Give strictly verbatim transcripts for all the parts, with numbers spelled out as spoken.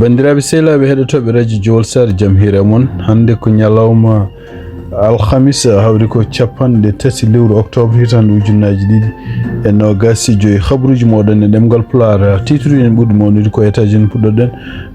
Banndiraaɓe sehilaaɓe heɗotooɓe radio Jowol Saare, jam hiire mon. Hannde ko ñalawma alhamisa, hawri ko capanɗe tati lewru octobre, hitaande ujunnaaji ɗiɗi e noogaas e joyi. Habruuji mooɗon e ɗemngal Pulaar. Titre en ɓurɗi mawnude ko États-Unis puɗɗoɗen.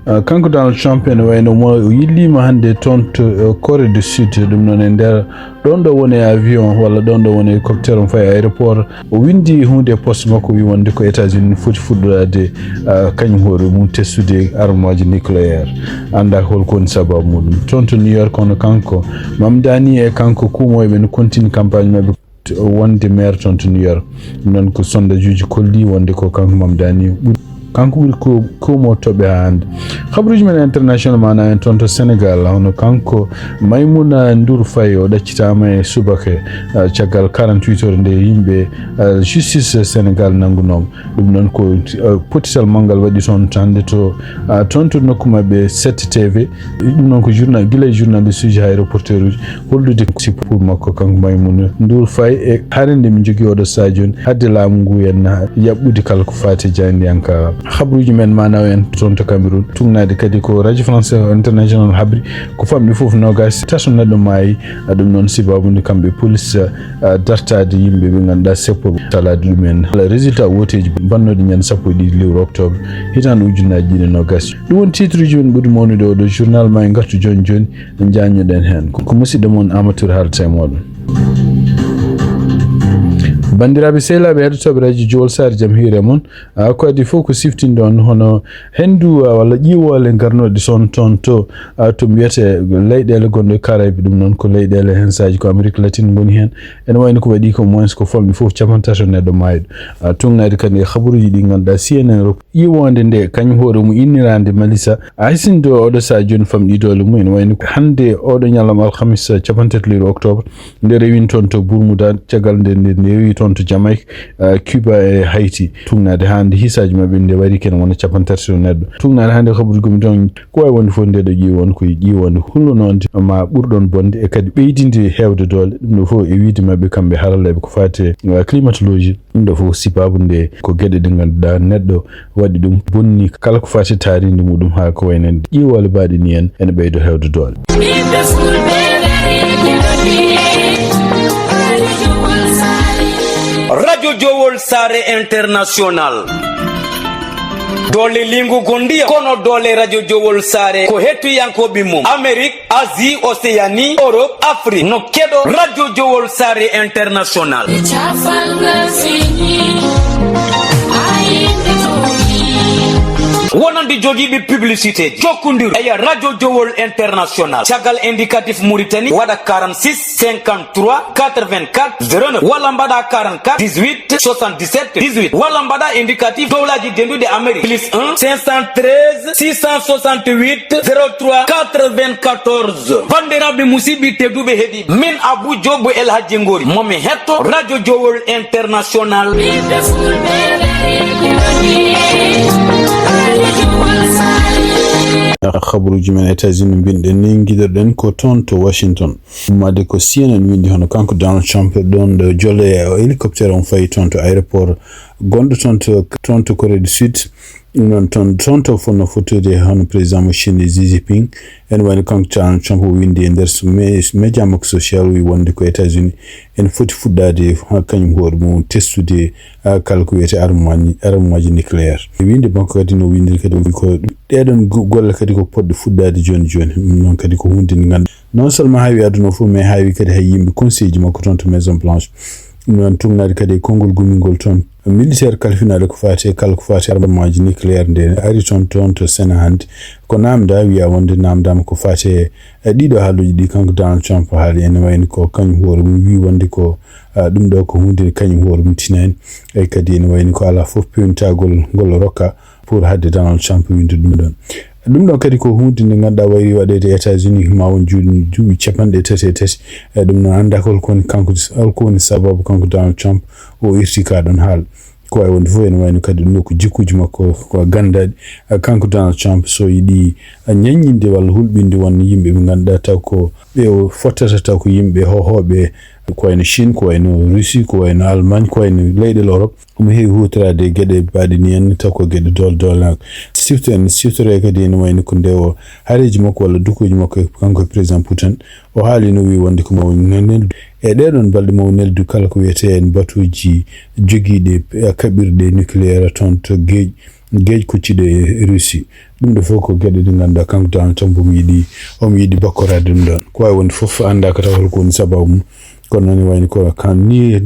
Ah, kanko Donald Trump ene wayno mo o yilliima hannde toon to, eh, Corée du Sud. Ɗum noon e nder ɗoon ɗo woni e avion walla ɗoon ɗo woni e hélicoptère, on fayi aéroport. O winndi huunde e poste makko, wi wonde ko États-Unis foti fuɗɗoraade, ah, kañum hoore mum testude armaaji nucléaire. Annda hol ko woni sababu muɗum. Toon to New York, kono kanko Mamdani e kanko kuumooɓe ɓe no continue campagne maɓɓe wonde maire toon to New York. Ɗum noon ko sondage uji kolli wonde ko kanko Mamdani ɓuri, kanko ɓuri ko, ko mo toɓe haa hannde. Habruuji men international mana en toon to Sénégal, hono kanko Maimouna Ndour Faye o ɗaccitaama e subaka, ah, caggal quarante-huit heures nde yimɓe, ah, justice Sénégal nanngunooma. Ɗum noon ko, ah, pottital manngal waɗi toon hannde to, ah, toon to nokku maɓɓe sept T V. Ɗum noon ko journal, gila e journaliste uji haa e reporter uji, hollude si pour makko kanko Maimouna Ndour Faye e hare nde min njogii oɗo sahaa jooni, hadde laamu ngu en yaɓɓude kala ko faati e jaayndiyanka. Habruuji men mana en toon to Cameroun, tugnaade kadi ko Radio France International habri, ko famɗi fof noogaas e tato neɗɗo maayi. Ɗum noon sababu nde kamɓe police, ah, dartaade yimɓe ɓe ngannduɗaa seppooɓe talaade ɗum en. Résultat wooteeji bannooɗi ñande sappo e ɗiɗi lewru octobre, hitaande ujunnaaji ɗiɗi e noogaas. Ɗum woni titre uji men ɓurɗi mawnude oɗo journal, ma en ngartu jooni jooni, njaññoɗen heen. Ko, ko musidɗo mon Amadou Touré haalata e mooɗon. Banndiraaɓe sehilaaɓe heɗotooɓe radio Jowol Saare, jam hiire mon. Ah, ko adii fof ko siftinde on hono henndu, ah, walla ƴiiwoole ngarnooɗe toon, toon to, ah, to mbiyetee leyɗeele gonɗe Caraïbe, ɗum noon ko leyɗeele heen saaji ko Amérique latine ngoni heen. Ene wayno ko waɗi ko moins ko famɗi fof capanɗe tati neɗɗo maayɗo. Ah, tugnaade kadi e habaruuji ɗi ngannduɗaa C N N rok-, ƴiiwoonde nde kañum hoore mum inniraande Malisa, hay sinno oɗo sahaa jooni famɗi doole mum, ene wayno ko hannde oɗo ñalawma alhamis capanɗe tati lewru octobre, nde rewino toon to Bermuda, caggal nde, nde, nde rewi toon to Jamaïque, ah, Cuba e Haïti. Tugnaade hannde hisaaji maɓɓe nde wari kene wona capanɗe tati neɗɗo. Tugnaade hannde habaruuji gumi toon, ko waawi wonde fof nde ɗo ƴiiwoonde ko ƴiiwoonde hullunoonde ma ɓurɗoon bonde e kadi ɓeydinde heewde doole. Ɗum ɗo fof e wiyde maɓɓe kamɓe haralleeɓe ko faati e, ah, climatologie. Ɗum ɗo fof sababu nde ko geɗe ɗe ngannduɗaa neɗɗo waɗi ɗum bonni kala ko faati e taariindi muɗum, haa ko wayi no ƴiiwoole baaɗe ni en ene ɓeydo heewde doole. Radio Jowol Saare International. Doole lingu gondiya, kono doole Radio Jowol Saare ko hettiyankooɓe mum. Amérique, Asie, Océanie, Europe, Afrique, no keɗo Radio Jowol Saare International. Wonande jogiiɓe publicité, jokkondir e Radio Jowol International. Caggal indicatif Mauritanie, waɗa quarante-six, cinquante-trois, quatre-vingt-quatre, zéro neuf, walla mbaɗa quarante-quatre, dix-huit, soixante-dix-sept, dix-huit, walla mbaɗa indicatif dowlaaji denduɗi Amérique, plus un, cinq cent treize, six cent soixante-huit, zéro trois, quatre-vingt-quatorze. Banndiraaɓe musidɓe tedduɓe heɗiiɓe, min Abou Diop El Hadji Ngori, mo mi hetto Radio Jowol International. Habaruuji men États-Unis mbinɗen ni, ngiɗoɗen ko toon to Washington. Ummaade ko C N N winndi hono kanko Donald Trump ɗoon ɗo jolle e hélicoptère on fayi toon to aéroport gonɗo toon to, toon to Corée du Sud. Ɗum noon toon, toon to fonno fottude hono président mo Chine Xi Jinping. Ene wayno kanko Donald Trump o winndi e nder so-, me-, média makko social, o wi wonde ko États-Unis ene foti fuɗɗaade ha kañum hoore mum testude, ah, kala ko wiyetee armaaji, armaaji nucléaire. E winndi makko kadi no winndiri kadi o wi ko ɗeɗon go-, golle kadi ko poɗɗe fuɗɗaade jooni jooni. Ɗum noon kadi ko huunde nde nganndu-, non seulement haawi aduna o fof, mais haawi kadi hay yimɓe conseil ji makko toon to Maison Blanche. Ɗum noon tugnaade kadi e konngol gumingol toon militaire kalfinaaɗo ko faati e kala ko faati e armaaji nucléaire nde ari toon, toon to Sénat hannde. Ko naamndaa, wiyaa wonde naamndaama ko faati e, e ɗiɗo haaluuji ɗi kanko Donald Trump haali. Ene wayni ko kañum hoore mum wii wonde ko, ah, ɗum ɗo ko huunde nde kañum hoore mum tinaani. E kadi ene wayni ko alaa fof peewnitagol ngol rokka pour haɗde Donald Trump winde ɗum ɗon. Ɗum ɗon kadi ko huunde nde ngannduɗaa wayri waɗeede e États-Unis, ma won juuɗe, duuɓi capanɗe tati e tati. E ɗum noon anndaa ko holko woni kanko, holko woni sababu kanko Donald Trump o irti ka ɗon haala. Ko wawi wonde fof ene wayno kadi ɗum ɗo ko jikkuji makko ko gandaaɗi. Ah, kanko Donald Trump so yiɗi, ah, ñaññinde walla hulɓinde won yimɓe ɓe ngannduɗaa taw ko ɓe o fottata taw ko yimɓe hohooɓe, ko wayno Chine, ko wayno Russie, ko wayno Allemagne, ko wayno leyɗe Europe. Omo heewi huutoraade e geɗe baaɗe ni en taw ko geɗe doole doole. Sifto en siftore kadi ene wayno ko nde o hareji makko walla dukoji makko e kanko e président Putin. O haalino wi wonde ko maw neldu e ɗeɗon balɗe maw neldu kala ko wiyete en batuji jogiiɗe, eh, kaɓirɗe nucléaire toon to geej, geej kocciɗe e Russie. Ɗum ɗo fof ko geɗe ɗe ngannduɗaa kanko Donald Trump omo yiɗi, omo yiɗi bakkoraade ɗum ɗon. Ko wawi wonde fof annda ko taw holko woni sababu mum. Kono noon wayno ko kan ni, eh,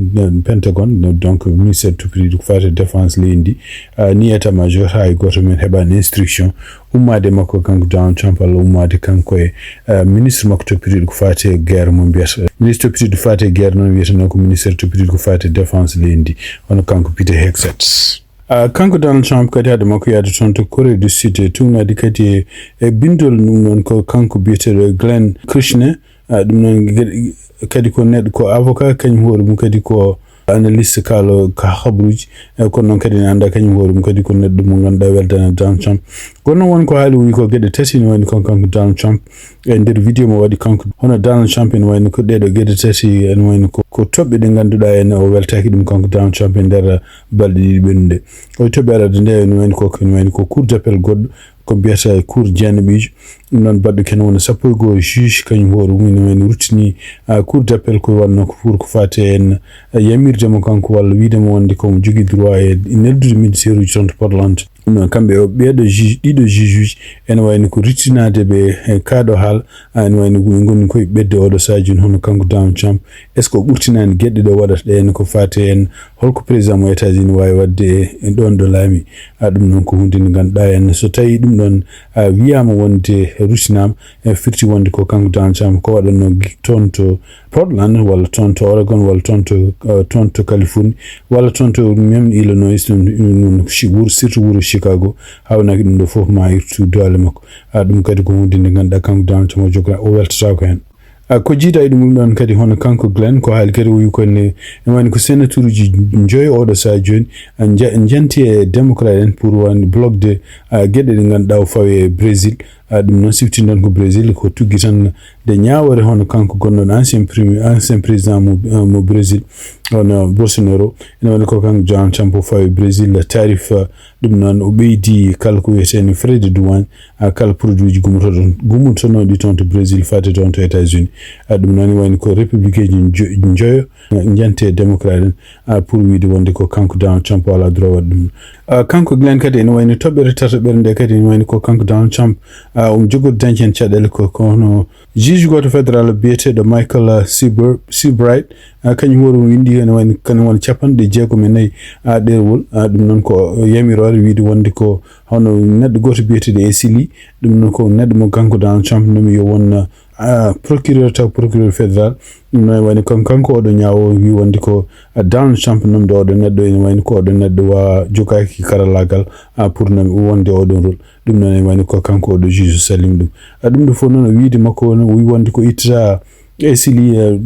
Pentagon, donc ministère tupiriɗo ko fati défense leydi ndi, ah, ni état major ha e goto men heɓani instruction ummaade makko kanko Donald Trump walla ummaade kanko e, eh, ministre makko toppitirɗo ko faati e guerre mo mbiyata. Ministre toppitirɗo faati e guerre noon wiyata noon ko ministre toppitirɗo ko faati e défense leydi ndi, hono kanko Pete Hegseth. Ah, kanko Donald Trump kadi haade makko yaade toon to Corée du Sud e tuugnaade kadi e, e bindol ɗum noon ko kanko biyeteeɗo Glenn Kirshner. Ah, ɗum noon ge-, kadi ko neɗɗo ko avocat, kañum hoore mum kadi ko analyste kaalo ka habruji. Eh, kono noon kadi ne annda kañum hoore mum kadi ko neɗɗo mo ngannduɗaa weldana Donald Trump. Kono noon won ko haali o wi ko geɗe tati ne wayno kon kanko Donald Trump e nder vidéo mo waɗi kanko hono Donald Trump ene wayno ko ɗeɗo geɗe tati ene wayno ko, ko toɓɓe ɗe ngannduɗaa ene o weltaki ɗum kanko Donald Trump e nder balɗe ɗiɗi ɓennude. O toɓɓe arade nde ene wayno ko, ene wayno ko cour d'appel goɗɗo ko mbiyata cour jeenaɓiijo. Ɗum noon baɗɗo ken wona sappo e goho juge kañum hoore mum ene wayno ruttini, ah, cour d'appel ko wanno ko pour ko fati en, ah, yamirde mo kanko walla wiide mo wonde ko mo jogii droit e neldude ministère uji toon to Portland. Ɗum noon kamɓe o ɓeeɗo juge, ɗiɗo juge uji ene wayno ko ruttinaade ɓe e kaɗo haal, ah, ene wayno ɓe ngoni koye ɓedde oɗo sahaa jooni hono kanko Donald Trump. Est-ce que o ɓurtinaani geɗe ɗo waɗata ɗe en ko fati en holko président mo États-Unis waawi waɗde e, e ɗoon ɗo laami? Ah, ɗum noon ko huunde nde ngannduɗaa en so tawii ɗum ɗoon, ah, wiyaama wonde ruttinaama, e firti wonde ko kanko Donald Trump ko waɗatnoo gi-, toon to Portland walla toon to Oregon walla toon to, ah, toon to Californie walla toon to même Illinois, ɗum, ɗum, ɗum, Chi-, wuro, surtout wuro Chicago, hawnaki ɗum ɗo fof ma irtu doole makko. Ah, ɗum kadi ko huunde nde ngannduɗaa kanko Donald Trump o jogra, o weltataako heen. Ah, ko jiida e ɗum ɗoon kadi hono kanko Glenn ko haali kadi o wi ko ne, ene wayno ko sénateur uji njoyo oɗo sahaa jooni, ah, nja-, njanti e démocrate en pour wonde bloquer, ah, geɗe ɗe ngannduɗaa o fawi e Brésil. Ah, ɗum noon siftinɗon ko Brésil ko tuggi tan nde ñaawoore hono kanko gonnoɗo ancien premier, ancien président mo, ah, mo Brésil, hono Bolsonaro. Ene wayno ko kanko Donald Trump o fawi Brésil tarif, ah, ɗum noon o ɓeydi kala ko wiyetee frais de douane, ah, kala produit ji gummotoɗon, gummotonooɗi toon to Brésil faade toon to États-Unis. Ah, ɗum noon wayno ko républicain ji njo-, njoyo, ah, njante démocrate en, ah, pour wiide wonde ko kanko Donald Trump o alaa droit waɗde ɗum. Ah, kanko Glenn kadi ene wayno toɓɓere tataɓere nde kadi ene wayno ko kanko Donald Trump, ah, omo jogori dañde heen caɗeele ko, ko hono juge gooto fédéral biyeteeɗo Michael, ah, Seabright, ah, kañum hoore mum winndi heen wayno, kañum woni capanɗe jeegom e nayi, ah, ɗerewol. Ah, ɗum noon ko yamiroore wiide wonde ko hono neɗɗo gooto biyeteeɗo Esili, ɗum noon ko neɗɗo mo kanko Donald Trump nomi yo won, ah, procureur taw procureur fédéral. Ɗum noon wayno kan-, kanko oɗo ñaawo wi wonde ko, ah, Donald Trump nomde oɗo neɗɗo ene wayno ko oɗo neɗɗo wa jogaaki karallaagal, ah, pour nomi wonde oɗon rôle. Ɗum noon ene wayno ko kanko oɗo juge salim ɗum. Ah, ɗum ɗo fof noon o wiide makko o wi wonde ko ittata Esili, eh,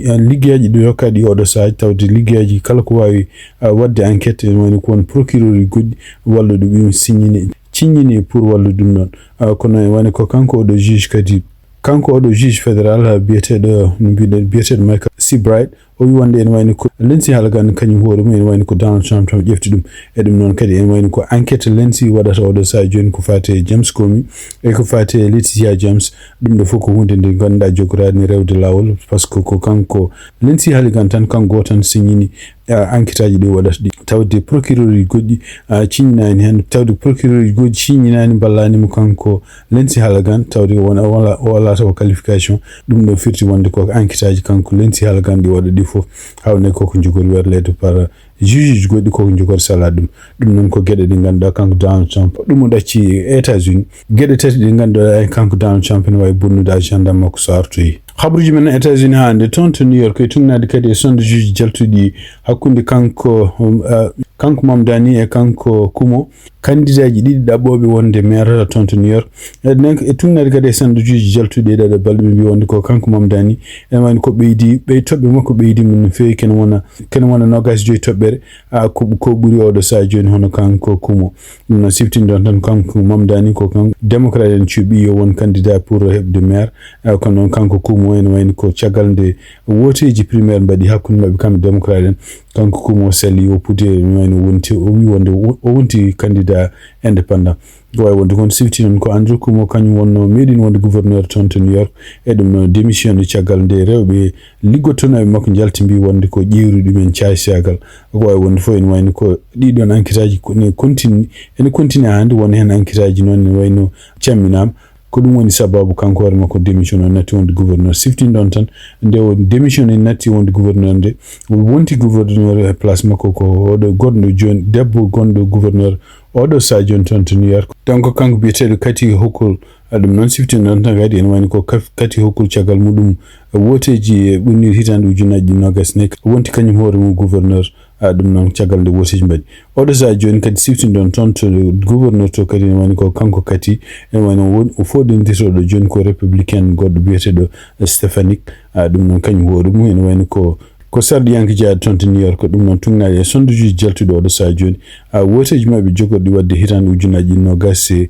eh, liggeyaaji ɗi rokkaɗi oɗo sahaa tawde liggeyaaji kala ko waawi, ah, waɗde enquête ene wayno ko won procureur uji goɗɗi walluɗo ɗum signini, ciññini pour wallude ɗum ɗoon. Ah, kono ene wayno ko kanko oɗo juge kadi, kanko oɗo juge fédéral, ah, biyeteeɗo, no mbiɗen, biyeteeɗo Michael Seabright, o wi wonde ene wayno ko Lindsey Hogan kañum hoore mum ene wayno ko Donald Trump tan ƴefti ɗum. E ɗum noon kadi ene wayno ko enquête Lindsey waɗata oɗo sahaa jooni ko faati e James Comey e ko faati e Letitia James. Ɗum ɗo fof ko huunde nde ngannduɗaa jogoraani rewde laawol, parce que ko kanko Lindsey Hogan tan, kanko gooto tan signini, ah, enquête aji ɗi waɗata ɗi. Tawde procureur uji goɗɗi, ah, ciññinaani heen, tawde procureur uji goɗɗi ciññinaani, mballaani mo kanko Lindsey Hogan, tawde o wona, o wala, o alaa taw qualification. Ɗum ɗo firti wonde ko enquête aji kanko Lindsey Hogan ɗi waɗa ɗi fof, hawne koko jogori werleede par juge uji goɗɗi koko jogori sala ɗum. Ɗum noon ko geɗe ɗe ngannduɗaa kanko Donald Trump, ɗum o ɗacci e États-Unis. Geɗe tati ɗe ngannduɗaa en kanko Donald Trump ene waawi bonnude agenda makko so artoyi. Habruuji men États-Unis hannde, toon to New York, e tugnaade kadi e sondajuuji jaltuɗi hakkunde kanko, um, uh, kanko Mamdani e kanko Kumo, kandidaaji ɗiɗi ɗaɓɓooɓe wonde maire toon to New York. E donc, e tugnaade kadi e sondajuuji jaltuɗi e ɗeɗo balɗe, ɓe mbi wonde ko kanko Mamdani, ene wayno ko ɓeydi, ɓey toɓɓe makko ɓeydi mum no feewi, kene wona, kene wona noogaas e joyi toɓɓere, a, ko, ko ɓuri oɗo sahaa jooni hono kanko Kumo. Ɗum noon siftini ɗon tan kanko Mamdani ko kanko démocrate en cuɓi yo won candidat pour heɓde maire, a, kono noon kanko Kumo ene wayno ko caggal nde wooteeji primaire mbaɗi hakkunde maɓɓe kamɓe démocrate en, kanko Kumo sali woppude, ene wayno wonti, o wi wonde o, o wonti candidat indépendant. Ko wawi wonde kon sifti noon ko Andrew Cuomo, kañum wonno meeɗin wonde gouverneur toon to New York. E ɗum noon démission e caggal nde rewɓe liggottonooɓe makko njalti mbi wonde ko ƴeewri ɗumen caayisaagal. Ko wawi wonde fof ene wayno ko ɗiɗon enquête aji ko ne continue, ene continue hannde won heen enquête aji noon ene wayno camminaama. Ko ɗum woni sababu kanko hoore makko démission o natti wonde gouverneur. Siftin ɗon tan nde o démission e natti wonde gouverneur nde, o wonti gouverneur e place makko ko oɗo goɗɗo jooni debbo gonɗo gouverneur oɗo sahaa jooni toon to New York. Donc kanko biyeteeɗo Kathy Hochul, a, ɗum noon siftin ɗon tan kadi ene wayno ko Kaf-, Kathy Hochul caggal muɗum wooteeji e ɓurnirɗi hitaande ujunnaji ɗiɗi noogas nayi wonti kañum hoore mum gouverneur, a, ɗum noon caggal nde wooteeji mbaɗi. Oɗo sahaa jooni kadi siftin ɗon toon to gouverneur to kadi ene wayno ko kanko Kathy, ene wayno won-, o foɗondirtoɗo jooni ko républicain goɗɗo biyeteeɗo, eh, Stefanik, a, ɗum noon kañum hoore mum ene wayno ko ko sarɗiyanke jeyaaɗo toon to New York, ɗum noon tugnaade e sondajuuji jaltuɗi oɗo sahaa jooni. A, wooteeji maɓɓe jogorɗi waɗde hitaande ujunnaji ɗiɗi noogas e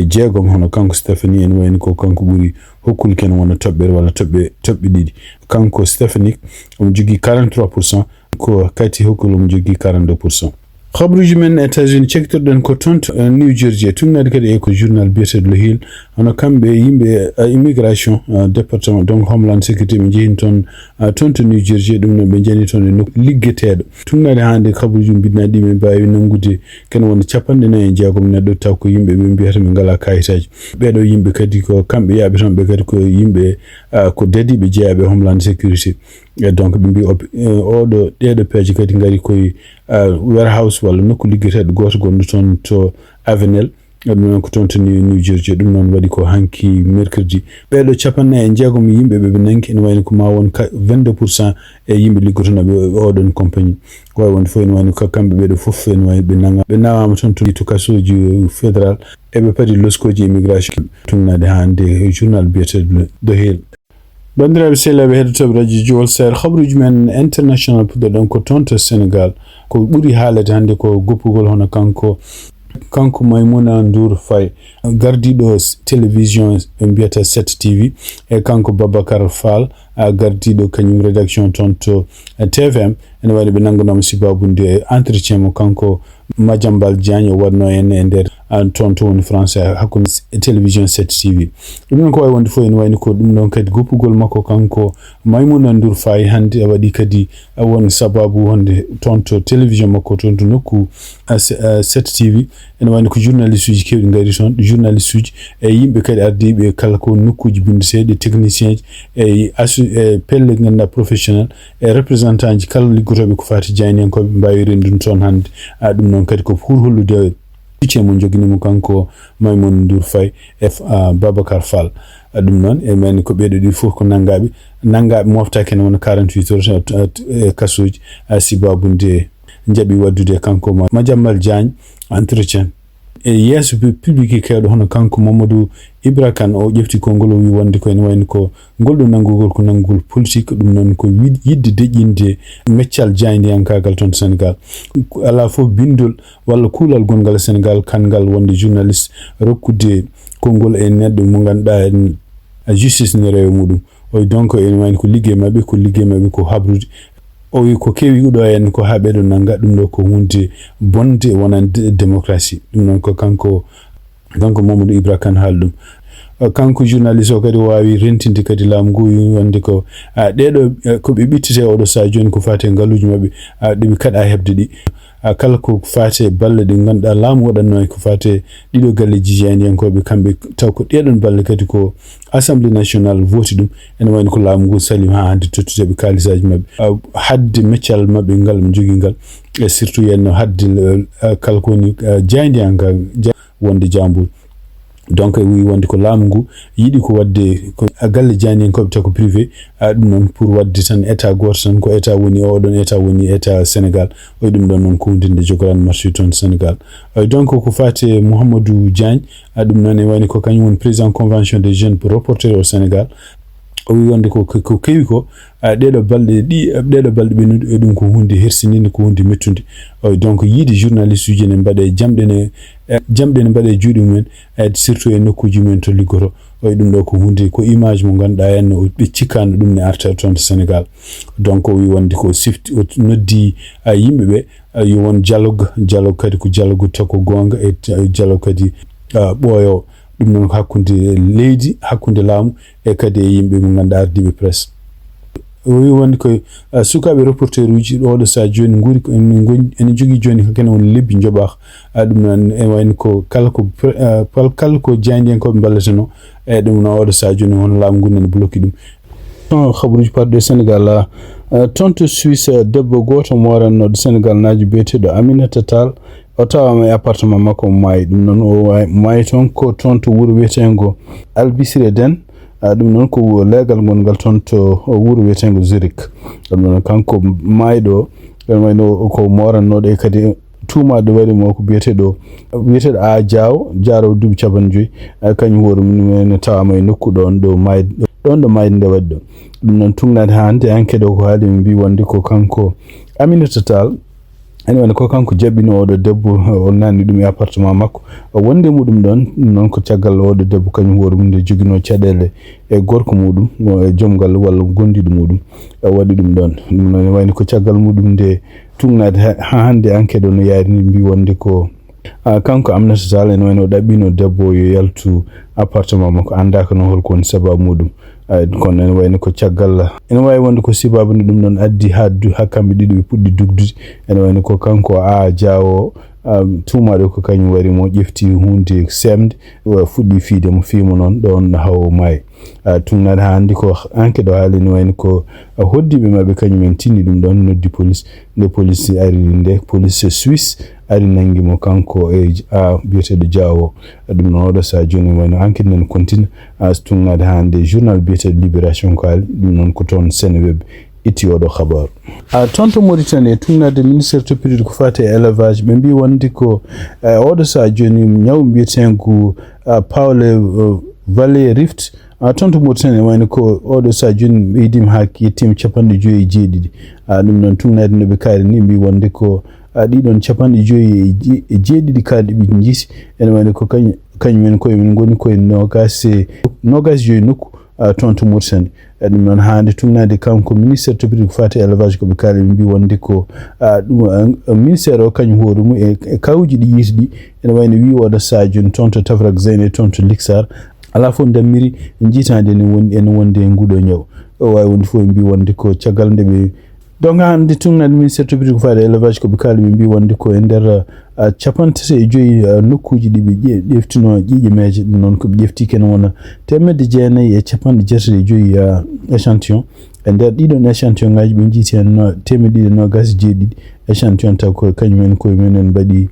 jeegom, hono kanko Stefanik ene wayno ko kanko ɓuri Hochul kene wona toɓɓere walla toɓɓe, toɓɓe ɗiɗi. Kanko Stefanik omo jogii quarante-trois pour cent, ko Kathy Hochul omo jogii quarante-deux pour cent. Habruuji men États-Unis cektirɗen ko toon to, eh, New Jersey, tugnaade kadi e ko journal biyeteeɗo Le Hill, hono kamɓe yimɓe, eh, immigration, eh, département, donc Homeland Security, ɓe njehii toon, eh, toon to New Jersey, ɗum noon ɓe njani toon e nokku liggeteeɗo. Tugnaade hannde habruuji mbinnaɗi ɓe mbaawi nanngude kene wona capanɗe nayi e jeegom neɗɗo taw ko yimɓe ɓe mbiyata ɓe ngalaa kayitaaji. Ɓeeɗo yimɓe kadi ko kamɓe yaaɓe toon ɓe kadi ko yimɓe, eh, ko dadiiɓe jeyaaɓe Homeland Security. E donc ɓe mbi op-, eh, oɗo, ɗeɗo peeje kadi ngari koye, ah, warehouse walla nokku liggeteeɗo gooto gonɗo toon to Avenel. Ɗum noon ko toon to New, New Jersey. Ɗum noon waɗi ko hanki mercredi. Ɓeeɗo capanɗe nayi e jeegom yimɓe ɓe ɓe nangi ene wayno ko ma won ka vingt-deux pour cent e yimɓe liggotonooɓe e oɗon compagnie. Ko wawi wonde fof ene wayno ko kamɓe ɓeeɗo fof ene wayi ɓe nanga, ɓe nawaama toon to, to kasooji fédéral. Eɓe padi loskooji immigration. Tugnaade hannde e journal biyeteeɗo The Hill. Banndiraaɓe sehilaaɓe heɗotooɓe radio Jowol Seer, habruuji men international puɗɗoɗen ko toon to Sénégal. Ko ɓuri haalede hannde ko goppugol hono kanko, kanko Maimouna Ndour Faye, gardiiɗo s-, télévision ɓe mbiyata sept T V, e kanko Babacar Fall, a, gardiiɗo kañum rédaction toon to, eh, T V M. Ene wayno ɓe nannganaama sibaabu nde entretien mo kanko Madiambal Diagne o waɗno en e nder, ah, toon to woni français hakkunde s-, télévision sept T V. Ɗum noon ko wawi wonde fof ene wayno ko ɗum ɗon kadi goppugol makko kanko Maimouna Ndour Faye hannde a waɗi kadi, ah, won sababu wonde toon to télévision makko toon to nokku, ah, se-, ah, sept T V. Ene wayno ko journaliste uji kewɗi ngari toon, journaliste uji e yimɓe kadi ardiiɓe kala ko nokkuuji binndeteeɗi, technicien ji e asso-, e pelle ngannduɗaa professionnel. E représentant ji kala liggotooɓe ko faati jaayndiyankooɓe mbaawi renndude toon hannde. A, ɗum noon kadi ko pour hollude soutien mo joginii mo kanko Maimouna Ndour Faye e F-, a, Babacar Fall. A, ɗum noon e men ko ɓeeɗo ɗiɗo fof ko nanngaaɓe, nanngaaɓe moftaaki ene wona quarante-huit heures, a, a, e kasooji, a, sibaabu nde njaɓi waɗdude kanko Ma-, Madiambal Diagne entretien. E yeeso pu-, public keewɗo hono kanko Mamadou Ibra Kane, o ƴefti konngol, o wi wonde ko ene wayno ko ngol ɗo nanngugol ko nanngugol politique, ɗum noon ko wi-, yiɗde deƴƴinde meccal jaayndiyankaagal toon to Sénégal. Alaa fof binndol walla kuulal gonngal e Sénégal kanngal wonde journaliste rokkude konngol e neɗɗo mo ngannduɗaa en, a, justice ne rewa muɗum. O wi donc ene wayno ko liggey maɓɓe, ko liggey maɓɓe ko habrude. O wi ko kewi ɗo en ko haa ɓeeɗo nannga, ɗum ɗo ko huunde bonde wonande démocratie. Ɗum noon ko kanko, kanko Mamadou Ibra Kane haali ɗum. Uh, kanko journaliste o kadi o waawi rentinde kadi laamu ngu, wi wonde ko, uh, ɗeeɗo, uh, ko ɓe ɓittite oɗo sahaa jooni ko faati e ngaluuji maɓɓe, uh, ɗe ɓe kaɗa heɓde ɗi. Uh, kala ko faati e balle ɗe ngannduɗaa laamu waɗatno e ko faati e ɗiɗo galleeji jaayndiyankooɓe, kamɓe taw ko ɗeeɗon balle kadi ko Assemblée nationale vooti ɗum, ene wayno ko laamu ngu sali haa hannde tottude ɓe kaalisaaji maɓɓe. A, haɗde meccal maɓɓe ngal ɓe njogii ngal, e surtout yenno haɗde, eh, kala ko woni, eh, jaayndiyankaagal ja-, wonde jaambur. Donc, o wi wonde ko laamu ngu yiɗi ko waɗde ko galle jaayndiyankooɓe taw ko privé, a, ɗum noon pour waɗde tan état gooto tan, ko état woni, oɗon état woni état Sénégal. O wi ɗum ɗon noon ko hunde nde jogoraani marché toon Sénégal. A, donc, ko faati e Mouhamadou Diagne, a, ɗum noon e wayni ko kañum woni président convention des jeunes reporters au Sénégal. O wi wonde ko, ko, ko kewi ko, a, ɗeɗo balɗe ɗi, ɗeɗo balɗe ɓennuɗe, e ɗum ko hunde hersininde, ko hunde mettunde. O, donc, yiide journaliste uji ne mbaɗe jamɗe ne, e, jamɗe ne mbaɗe juuɗe mumen, e surtout e nokkuuji mumen to liggoto. O, e ɗum ɗo ko hunde, ko image mo ngannduɗaa henno ɓe cikkaano ɗum ne arta toon to Sénégal. Donc, o wi wonde ko sifti, o noddi, a, yimɓe ɓe, a, yo won dialogue, dialogue kadi ko dialogue taw ko goonga, e t-, dialogue kadi, a, ɓooyoowo. Ɗum noon ko hakkunde leydi, hakkunde laamu, e kadi e yimɓe mo ngannduɗaa ardiiɓe presse. O wi wonde ko, a, sukaaɓe reporter uji ɗo ɗo so a jooni nguuri ko ene ngoni, ene jogii jooni ko kene woni lebbi njoɓaaka. A, ɗum noon e wayno ko kala ko pre-, a, pal-, kala ko jaayndiyankooɓe mballata no, e ɗum no oɗo so a jooni hono laamu ngu nene bloki ɗum. Ɗon habaruuji parɗo e Sénégal, a, a, toon to Suisse, a, debbo gooto moorannooɗo Sénégal naajo biyeteeɗo Aminata Tall, o tawaama e appartement makko, o maayi. Ɗum noon o wa-, maayi toon ko toon to wuro wiyeteengo Albisire Den. A, ɗum noon ko wo-, leegal ngongal toon to wuro wiyeteengo Zurich. Ɗum noon kanko maayɗo, ɗum wayno ko moorannooɗo e kadi tuumaaɗo wari mo ko biyeteeɗo, biyeteeɗo A Diawo, jaarowo duuɓi capanɗe joyi. A, kañum hoore mum ne tawaama e nokku ɗoon ɗo maay-, ɗoon ɗo maayde nde waɗi ɗo. Ɗum noon tugnaade haa hannde enquête o ko haali, min mbii wonde ko kanko Aminata Tall, ene wayno ko kanko jaɓɓino oɗo debbo, o naatni ɗum e appartement makko. O wondi e muɗum ɗoon, ɗum noon ko caggal oɗo debbo kañum hoore mum nde joginoo caɗeele e gorko muɗum, o e joom galle walla gondiiɗo muɗum, o waɗi ɗum ɗoon. Ɗum noon ene wayno ko caggal muɗum nde tugnaade ha, haa hannde enquête o no yaari ni mbii wonde ko, a, kanko Aminata Tall ene wayno o ɗaɓɓino debbo o yo yaltu appartement makko, anndaaka noon holko woni sababu muɗum. A, kono ene wayno ko caggal, ene waawi wonde ko sababu nde ɗum ɗoon addi haa du-, haa kamɓe ɗiɗo ɓe puɗɗi dugdude. Ene wayno ko kanko A Diawo, a, tuumaaɗo ko kañum wari mo ƴefti huunde seemde, o fuɗɗi fiyde mo, fiyi mo noon ɗoon haa o maayi. A, tugnaade haa hannde ko enquête o haali ene wayno ko, a, hoɗdiiɓe maɓɓe kañum en tinni ɗum ɗoon, noddi police. Nde police ari, nde police Suisse ari nanngi mo kanko e, a, biyeteeɗo Diawo. Ɗum noon oɗo so a jooni wayno enquête ene continue, a, tugnaade haa hannde journal biyeteeɗo Libération ko haali. Ɗum noon ko toon Seneweb itti oɗo habaru. A, toon to Mauritanie, tugnaade ministère toppitooɗo ko faati e élevage, ɓe mbii wonde ko, e, oɗo so a jooni ñaw mbiyeteengu, a, Paule, e, Valley Rift, a, toon to Mauritanie, wayno ko oɗo so a jooni ɓeydiima haa yettiima capanɗe joyi e jeeɗiɗi. A, ɗum noon tugnaade no ɓe kaali ni, mbii wonde ko, a, ɗiɗon capanɗe joyi e je-, e jeeɗiɗi kaalɗi ɓe njiiti, ene wayno ko kañ-, kañum en koye mum ngoni koye noogaas e, noogaas joyi nokku, a, toon to Mauritanie. E ɗum noon, haa hannde tugnaade kanko ministère toppitooɗo ko faati e élevage, ko ɓe kaali, ɓe mbii wonde ko, a, ɗum, a, ministère o kañum hoore mum e, e kawuuji ɗi yiiti ɗi, ene wayno wii oɗo so a jooni toon to Tafrak Zeyne, toon to Liksar, alaa fof dammiri njiitaande ene won-, ene wonde e nguɗo ñaw. O waawi wonde fof ɓe mbii wonde ko caggal nde ɓe Donc, haa hannde tugnaade ministère toppitooɗo ko faati e élevage, ko ɓe kaali, ɓe mbii wonde ko e nder, a, capanɗe tati e joyi, a, nokkuuji ɗi ɓe ƴe-, ƴeftinoo ƴiiƴe meeje, ɗum noon ko ɓe ƴefti kene wona teemedde jeenayi e capanɗe jeetati e joyi, a, échantillon. E nder ɗiɗon échantillon ngaaji ɓe njiiti heen no-, teemedde ɗiɗi e noogaas e jeeɗiɗi échantillon taw ko kañum en koye mum en mbaɗi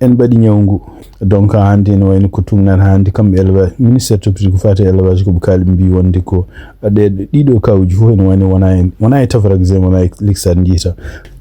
en mbaɗi ñaw ngu. Donc, haa hannde ene wayno ko tugnaade haa hannde kamɓe élevage, ministère toppitooɗo ko faati e élevage, ko ɓe kaali, ɓe mbii wonde ko ɗe, ɗiɗo kawuuji fof ene wayno wona e, wona e Tafrak Zeyne, wona e Liksar njiita.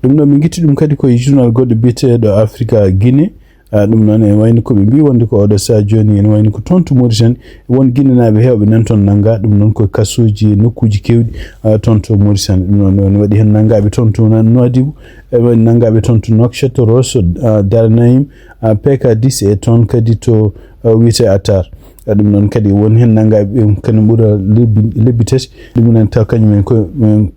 Ɗum ɗo min ngitti ɗum kadi ko e journal goɗɗo biyeteeɗo Africa Guinée. A, ɗum noon ene wayno ko ɓe mbii wonde ko oɗo so a jooni ene wayno ko toon to Mauritanie, won Guinéenaaɓe heewɓe nan toon nanngaa, ɗum noon ko e kasuuji e nokkuuji keewɗi, a, toon to Mauritanie. Ɗum noon ene waɗi heen nanngaaɓe toon to Nouadhibou, ene waɗi nanngaaɓe toon to Nouakchott, Rosso, a, Daranaïm, a, P K dix e toon kadi to, a, wiyetee Attar. A, ɗum noon kadi won heen nanngaaɓe ɓe kadi ɓura lebbi, lebbi tati. Ɗum noon taw kañum en ko,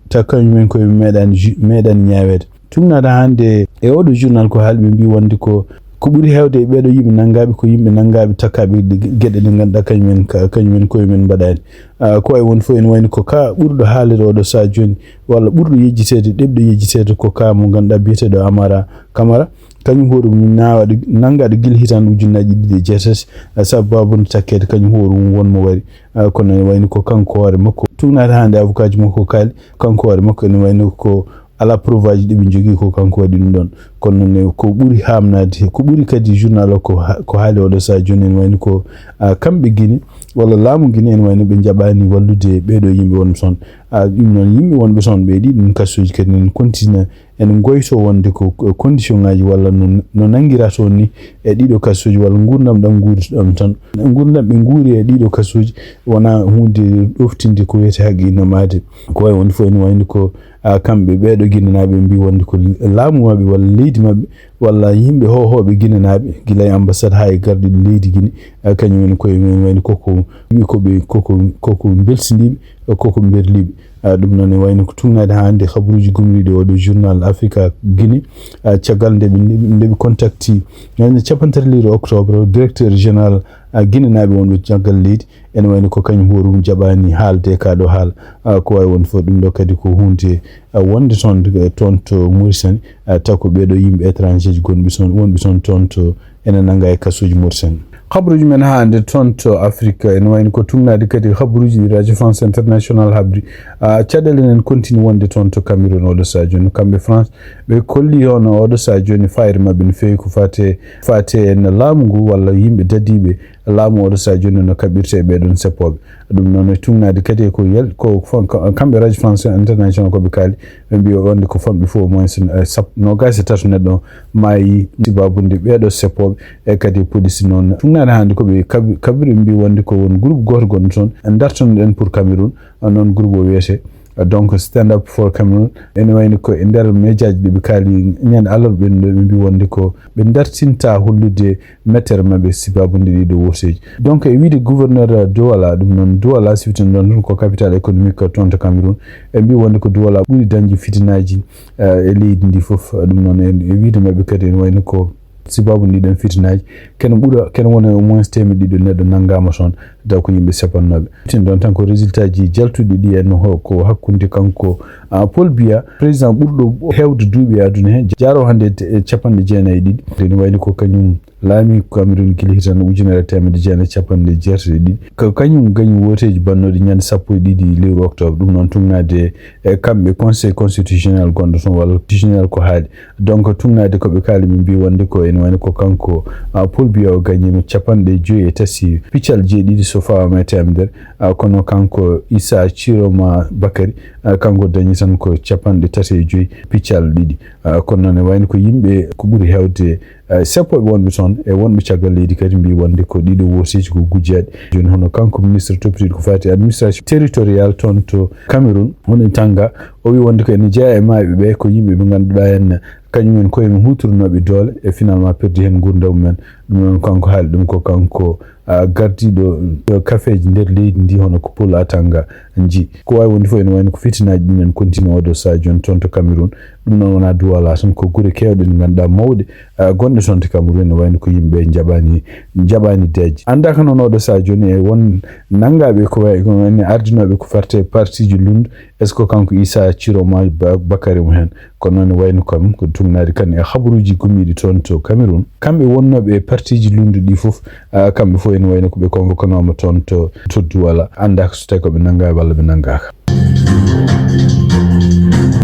taw kañum en koye meeɗaani ju-, meeɗaani ñaaweede. Tugnaade hannde e oɗo journal ko haali, ɓe mbii wonde ko, ko ɓuri heewde e ɓeeɗo yimɓe nanngaaɓe ko yimɓe nanngaaɓe takkaaɓe ɗe ge-, geɗe ɗe ngannduɗaa kañum en ka-, kañum en koye mum mbaɗaani. A, ko wayi won fof ene wayno ko ka ɓurɗo haalde oɗo so a jooni, walla ɓurɗo yejjiteede, ɗeɓɗo yejjiteede ko ka mo ngannduɗaa biyeteeɗo Amara Kamara. Kañum hoore mum naawaɗo, nanngaaɗo gila hitaande ujunnaaji ɗiɗi e jeetati, a, sababu nde takkeede kañum hoore mum won mo wari. A, kono ene wayno ko kanko hoore makko. Tugnaade hannde avocat ji makko kaali, kanko hoore makko ene wayno ko alaa preuve aji ɗi ɓe njogii ko kanko waɗi ɗum ɗoon. Kono ne ko ɓuri haamnaade, ko ɓuri kadi journal o ko ha-, ko haali oɗo sahaa jooni, ene wayni ko, ah, kamɓe Gine walla laamu Gine ene wayno ɓe njaɓaani wallude ɓeeɗo yimɓe wonɓe toon. Ah, ɗum noon yimɓe wonɓe toon ɓe ɗiɗon kasuuji kadi ene kontina ene ngoyto wonde ko, ko condition ŋaaji walla no, no nanngira toon ni e ɗiɗo kasuuji walla nguurndam ɗam nguuri ɗam tan. Nguurndam ɓe nguuri e ɗiɗo kasuuji wonaa huunde ɗoftinde ko wiyetee haqqe inno maayde. Ko wayi wonde fof ene wayni ko, ah, kamɓe ɓeeɗo Ginenaaɓe mbi wonde ko laamu maɓɓe walla leydi maɓɓe walla yimɓe hoohooɓe Ginenaaɓe, gila e ambassade haa e gardiiɗo leydi Gine, ah, kañum en koye mum wayni koko wi ko ɓe, koko, koko mbelsindiiɓe, koko mberliiɓe. Ah, ɗum noon ne wayno ko tugnaade haa hannde habaruuji gomɗiiɗi oɗo journal Africa Guinée, ah, caggal nde ɓe, nde ɓe contacti ñande capanɗe tati lewru octobre, directeur général, ah, Ginenaaɓe wonɓe caggal leydi, ene wayno ko kañum hoore mum jaɓaani haalde ka ɗo haala. Ah, ko wayi wonde fof ɗum ɗo kadi ko huunde, ah, wonde toon, eh, toon to Mauritanie, ah, taw ko ɓeeɗo yimɓe étranger ji gonɓe toon, wonɓe toon, toon to ene nannga e kasuuji Mauritanie. Habaruuji men haa hannde toon to Afrique, ene wayno ko tugnaade kadi habaruuji ɗi Radio France International habri, ah, caɗeele enen continue wonde toon to Cameroun oɗo sahaa jooni. Kamɓe France, ɓe kolli hono oɗo sahaa jooni fayre maɓɓe no feewi ko fate, fate en laamu ngu walla yimɓe dadiiɓe laamu oɗo sahaa jooni no kaɓirte e ɓeeɗon seppooɓe. Ɗum noon e tugnaade kadi e ko yel-, ko fon-, ko, kamɓe Radio France International ko ɓe kaali, ɓe mbi wonde ko famɗi fof au moins, eh, sappo, noogaas e tato neɗɗo maayi sababude ɓeeɗo seppooɓe, e kadi police noon. Tugnaade hannde ko ɓe kabi-, kabiri mbi wonde ko won groupe gooto gonɗo toon, dartonoɗen pour Cameroun, noon groupe o wiyetee, donc Stand Up for Cameroon. Ene wayni ko e nder mejaaji ɗi ɓe kaali ñande alarba ɓen ɗo, ɓe mbi wonde ko ɓe dartinta hollude mettere maɓɓe sababude ɗiɗo wooteeji. Donc e wiide gouverneur Douala, ɗum noon Douala siftino ɗon ko capitale économique toon to Cameroun, e mbi wonde ko Douala ɓuri dañde fitinaaji, eh, e leydi ndi fof. Ɗum noon e, e wiide maɓɓe kadi ene wayno ko sababu ndi ɗon fitinaaji, kene ɓura, kene wona au moins teemeɗɗe ɗiɗo neɗɗo nanngaama toon, taw ko yimɓe sepannooɓe. Tin ɗon tan ko résultat ji jaltuɗi ɗi en ho-, ko hakkunde kanko, ah, Paul Biya, président ɓurɗo heewde duuɓi e aduna he, jaaro hannde e capanɗe jeenayi e ɗiɗi. Ene wayni ko kañum laami Cameroun gila hitan ujunere e teemedde jeenayi e capanɗe jeetati e ɗiɗi. Ko kañum gañi wooteeji bannooɗi ñande sappo e ɗiɗi lewru octobre. Ɗum noon tugnaade e kamɓe Conseil constitutionnel gonɗo toon walla constitutionnel ko haali. Donc tugnaade ko ɓe kaali ɓe mbi wonde ko ene wayno ko kanko, ah, Paul Biya o gañiima capanɗe joyi e tati piccal jeeɗiɗi so fawaama e teemedere. Ah, kono kanko Issa Chiroma Bakary, ah, kanko dañi tan ko capanɗe tati e joyi piccal ɗiɗi. Ah, kono noon e wayno ko yimɓe ko ɓuri heewde, eh, seppooɓe wonɓe toon e wonɓe caggal leydi kadi mbi wonde ko ɗiɗo wooteeji ko gujjaaɗi. Jooni hono kanko ministre toppitiiɗo ko fati administration territorial toon to Cameroun, hono Tanga, o wi wonde ko ene jeyaa e maayɓe ɓe ko yimɓe ɓe ngannduɗaa en kañum en koye mum huutorinooɓe doole e finalement perdi heen nguurndam mumen. Ɗum noon kanko haali ɗum ko kanko, ah, gardiiɗo, eh, kafeeji nder leydi ndi hono ko Paul Atanga Nji. Ko wayi wonde fof ene wayno ko fitinaaji ɗin en continue oɗo sahaa jooni toon to Cameroun. Ɗum noon wonaa Douala tan, ko gure keewɗe ɗe ngannduɗaa mawɗe, ah, gonɗe toon to Cameroun, ene wayno ko yimɓe njaɓaani, njaɓaani deeƴde. Anndaaka noon oɗo sahaa jooni e won nanngaaɓe ko wayi, ko wayno ardinooɓe ko farte partiiji lunndu, est-ce que kanko Issa Chiroma Ba-, Bakary mo heen? Kono noon wayno kam ko tugnaade kan e habaruuji gomɗiiɗi toon to Cameroun. Kamɓe wonnooɓe e partiiji lunndu ɗi fof, ah, kamɓe fof ene wayno ko ɓe convoquanooma toon to, to Douala. Anndaaka so tawi ko ɓe nanngaa walla ɓe nanngaaka.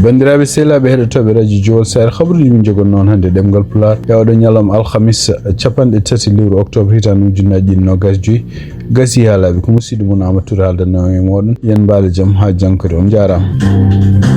Banndiraaɓe sehilaaɓe heɗotooɓe Radio Jowol Sahel, habaruuji min njogon noon hannde ɗemngal Pulaar e oɗo ñalawma alhamis, capanɗe tati lewru octobre hitaande ujunnaaji ɗiɗi noogaas joyi. Gasi haalaaɓe ko musiɗɗo mon Amadou Touré haaldanno e mooɗon. Yen mbaale jam haa jankori. On njaaraama.